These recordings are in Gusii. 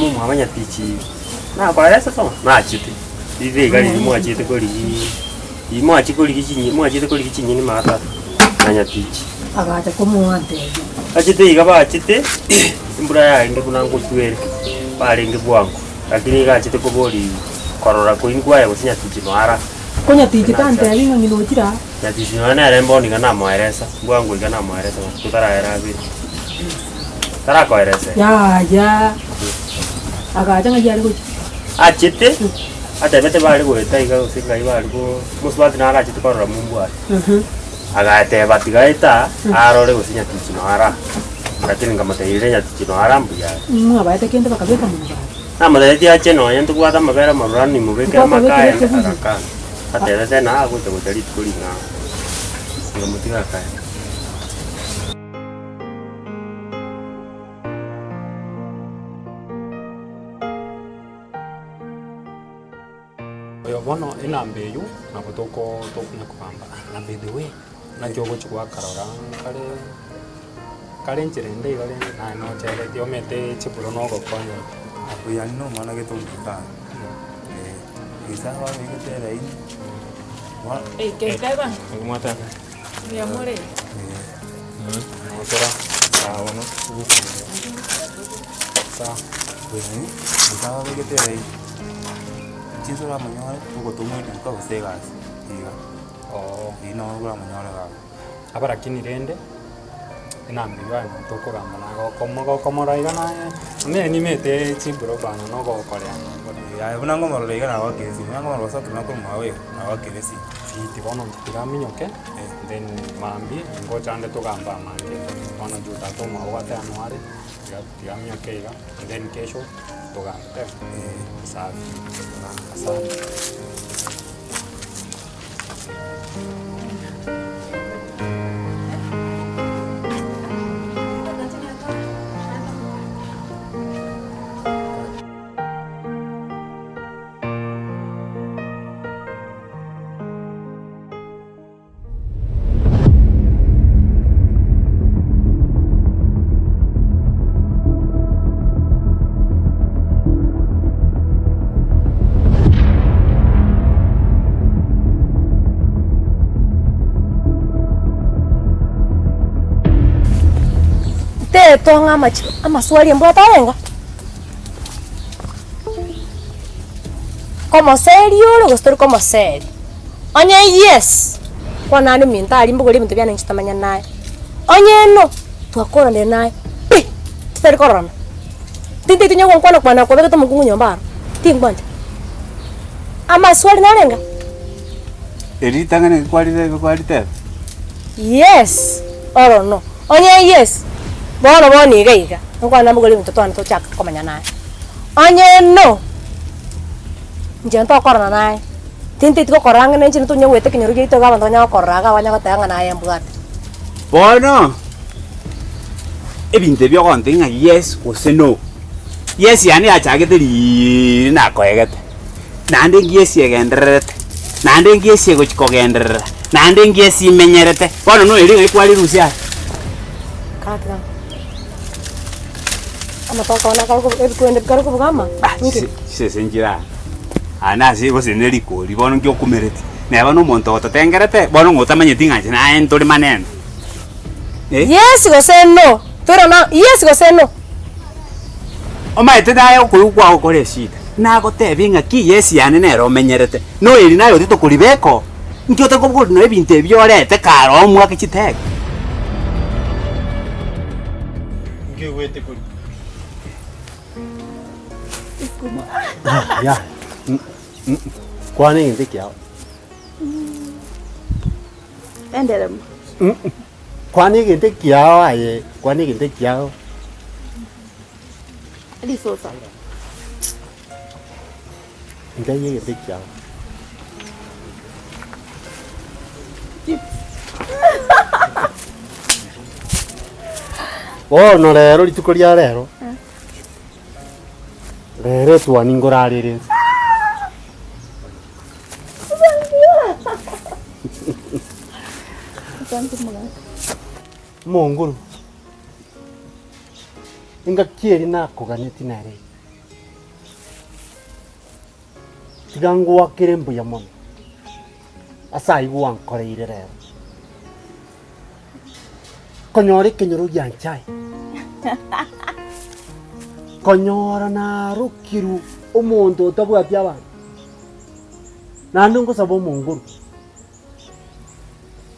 Mama omwabo nyatichi nakoeresa soma, nachete, ribe iga riria mwachete korigia riria mwachia korigia chinye mwachete korigia chinyeni maatatu na nyatichi. Agacha komoantebia. Achete iga bachete, embura yarenge buna ngotwa ere, barenge bwango, lakini iga achete koboria korora koini kwaye gose nyatichi noara. Ko nyatichi tantebi ng'a ng'ina ochire aa. Nyatichi nonya nere mbono iga namoeresa, bwango iga namoeresa matuko tarayera abere. Tarakoeresa ere. Yaya, agacha ng'ai are gochia? Achete, atebete bare goeta iga gose ngai bare go mosubati naro achete korora mumbu aria. Agateba tiga aete aa, arore gose nyatichi noyo ara. Lakini nkamotebia rire nyatichi noyo ara mbuya are. Mwabaete kende bakabeka monwa bare. Namotebetie ache nonya ntobwate amabere amaruranu nimobekere amaka Nkwakobekire aye ekebuyu? agakana. Atebete na agocha gocha rituko ring'ao. Nkamotiga akaenda. Oyo bono enamba eywo nabo toko tokonya kogamba na by the way, naki ogochi gwakarora nkare kare enchera ende iga rende naye nocheretie omete chiburo na ogokonya. Oyo aria na omwana gete omotaani, eh, gesa babegete eraini, bono. Babegete eraini, chinsa oramonyore ogotomwa eduka gose egasi iga, eywo nabo oramonyore gaki. Aba lakini rende, enamba eywo aye monto okogamba naye gokomora iga naye, onye nimete chiburo bana na ogokorea. Yaya buna nkomorora iga nagoakera esimi, buna nkomorora gose ekero nakorwa mwago iga, nagoakera esimi. Fiti bono inche tiga aminyoke, then mambia ngochande togambe amange, bono juu tata omwabo gwateba noare, tiga tiga aminyoke iga, and then kesho togambe, safi, asante. Tetong'a amachi amaswali mbwate arenga? Komoseria ore gose tori komoseria? Onye yes, bono naende ominto aria mbogori ebinto biane inche tamanya naye. Onye no, twakoranire naye pi, totari kororana. Tintagete onye gonkwana kwana kwabegete omokungu nyomba aro, tingwancha. Amaswali narenga? Eri ritang'ani eki kwarire kwariteba? Yes or no. Onye yes, bono bono iga iga, nkwana mbogori ebinto twane tochake komanya naye. Onye no, inche ntokorana naye, tintageti gokorora ang'e na inche ntonya goeta ekenyoro giaito iga abanto banya gokorora iga banya goteba ng'a naye mbwate. Bono, ebinto ebi ogontebia ng'a yes gose no, yes yane yachagete riiiri nakoegete, naende ngiesi egendererete, naende ngiesi egochi kogenderera, naende ngiesi imenyerete, bono noerio ng'ai kwarirusia aye. Katiga. Amatoke one akare kobu ebikwende bikare kobugama, Ah, inki? chise chisese nchire aa, aa nase gose ne rikori bono nki okumereti, neba na omonto ototengerete, bono ng'a otamanyeti ng'a inche naye ntore maneno eh. Yes gose no, toirana yes gose no. Omanyete naye okoigwa kwagokora eshida, nagotebie ng'aki yes yane nere omenyerete, noeri naye otete koribeka oo, nki otakobori nonya ebinto ebi orete kare omwake chitege. Nki oigwete koria? Yaya, kwana egento ekiao. Enderema. Kwana egento ekiao aye, kwana egento ekiao. Risosa. Nkai egento ekiao. Bono rero rituko ria rero, rero etwani nkorarere ense. Omonguru, engaki eria nakoganetie nere eye. Tiga ngoakere mbuya mono ase ayio gwankoreire rero. Konyora ekenyoro gianchaye, konyora narokirwe omonto otabwati abanto, naende ngosaba omonguru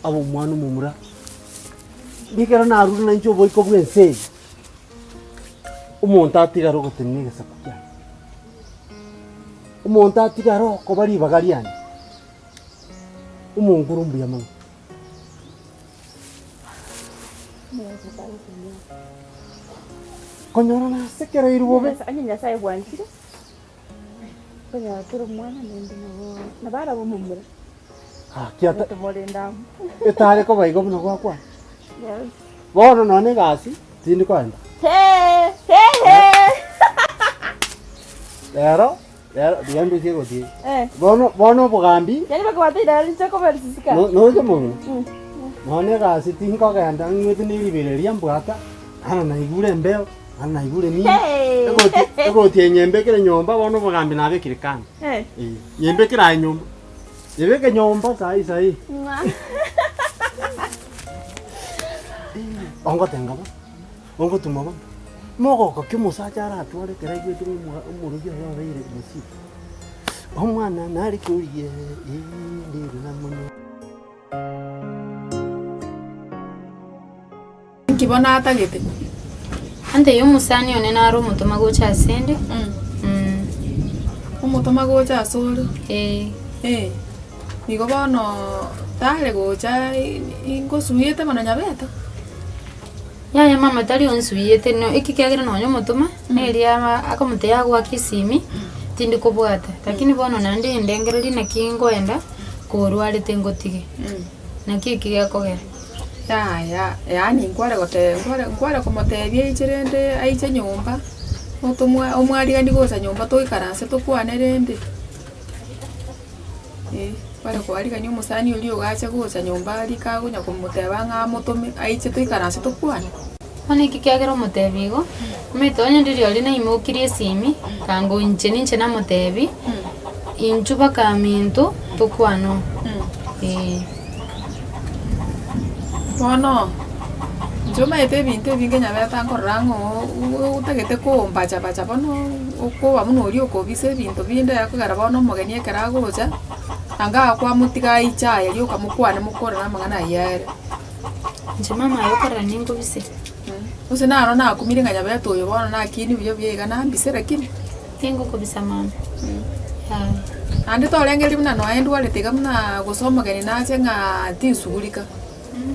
abe omwana omomura, ekero narure nainche oboiko bw'ense eye, omonto atigare ogotenena egesaku kiane, omonto atigare okoba ribaga riane, omonguru mbuya mono. Konyora nasekereirwe bobe. Onye Nyasae bwanchire, konyora tore omwana naende nabo nabo arabe omomura. Gaki ata Tomorende amo. etare koba igo buna gwakwana. Yes. Bono nonye egasi tindi koenda. Hee hee. Rero rero rigia ndusie egotie. Eh. Bono bono obogambi Yaani bakobata iraro inche kobarisisika. no- noche omong'ina. Nonye egasi tinkogenda ng'wete ne ribereria mbwata, naro naigure embeo, naro naigure nini. Hey. Egoti egoti eye nyembekere nyomba bono obogambi nabekire kando. Eh. Eh, nyembekere aye nyomba. Nyebeke nyomba saii saii. Mwah. Ongotenga bo, ongotuma bo, mogoko ki omosacha aratware ekero aigwete ng'a omoga omorogi oye obeire mosito. Omwana nare koria eh, ndire namonye. Inki bono atagete? Antebie omosani one nare omotoma gocha asende. Omotoma gocha asore? Ee. Ee, nigo bono tare gocha ingosuiete bono nyabete? Yaya mama tari onsuiete no eki kiagera nonye omotoma, neria akomotebia agoake esimi, tindi kobwata. Lakini bono naende ndengererie naki nkoenda, korwarete ngotige. Naki eki gekogera. Yaya, yaani nkware gote nkware nkware komotebia aiche rende aiche nyomba, otomwa omwarigani gocha nyomba toikaranse tokwane rende, eh, kware koarigania omosani oria igo ache gocha nyomba rika akonya komoteba ng'a amotome aiche toikaranse tokwane. Bono eki kiagera omotebia igo, omanyete onye ndiri oria naimokirie esimi, kango inche ninche namotebia, inchuo baka aminto tokwane oo, eh. Bono, inche omanyete ebinto ebinge nyabete nkorora ng'a oo otagete kombacha bacha bono okoba buna oria okobisa ebinto binde ekogera bono omogeni ekero agocha, anga kwamotiga aiche aye rioka mokwane mokorere amang'ana aywo ere. Inche mama aye okorora ninkobise. Gose naro nakumire ng'a nyabete oyo bono nakiini buya buya iga nambise lakini. Tingokobisa mama, yaya. Naende torengereria buna nonya ndwarete iga buna gose omogeni nache ng'a tinsugurika,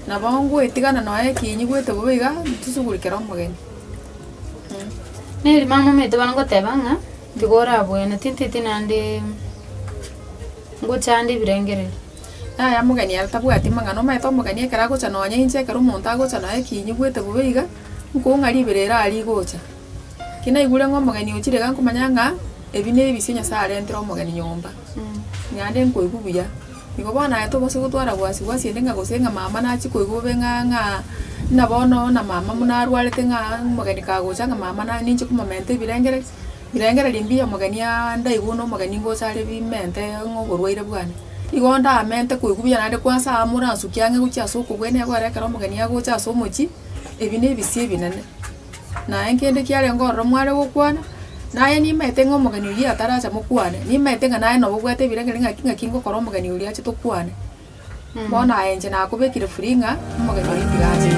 nabo ngoetigana nonya ekinyi goeta bobe iga, nsugurikere omogeni. Neri mama omanyete bono ngoteba ng'a, tiga orabwene tinteti naende ngochande ebirengererio. Yaya omogeni ere tabwati mang'ana, omanyete omogeni ekero agocha nonya inche ekero omonto agocha nonya ekinyi goeta bobe iga, nkong'a riberera aria rigocha. Ki naigure ng'a omogeni ochire iga nkomanya ng'a ebi na ebisio Nyasaye arentere omogeni nyomba, naende nkoigwa buya. Igo bono aye tobasa gotwara wasi wasi ende ng'a gose ng'a mama nachie koigwa bobe ng'a ng'a buna bono na mama buna arwarete ng'a omogeni kagocha ng'a mama na ninche komomenta ebirengererio, birengererio mbuya omogeni ndaigwe buna omogeni ngocha are bimente ng'a oborwaire bwane. Igo ndamente koigwa buya naende kwansa aa moransukie ang'e gochia ase okobwenia ekero ekero omogeni agocha ase omochie, ebi na ebisio ebinene. Naye nkende kiarenge ororo mware gokwana, naye nimaete ng'a omogeni oyio ataracha mokwane, nimaete ng'a naye nabo obwate ebirengererio ng'aki ng'aki ngokora omogeni oria ache tokwane. Bono aye inche nakobekire free ng'a omogeni oria tiga ache.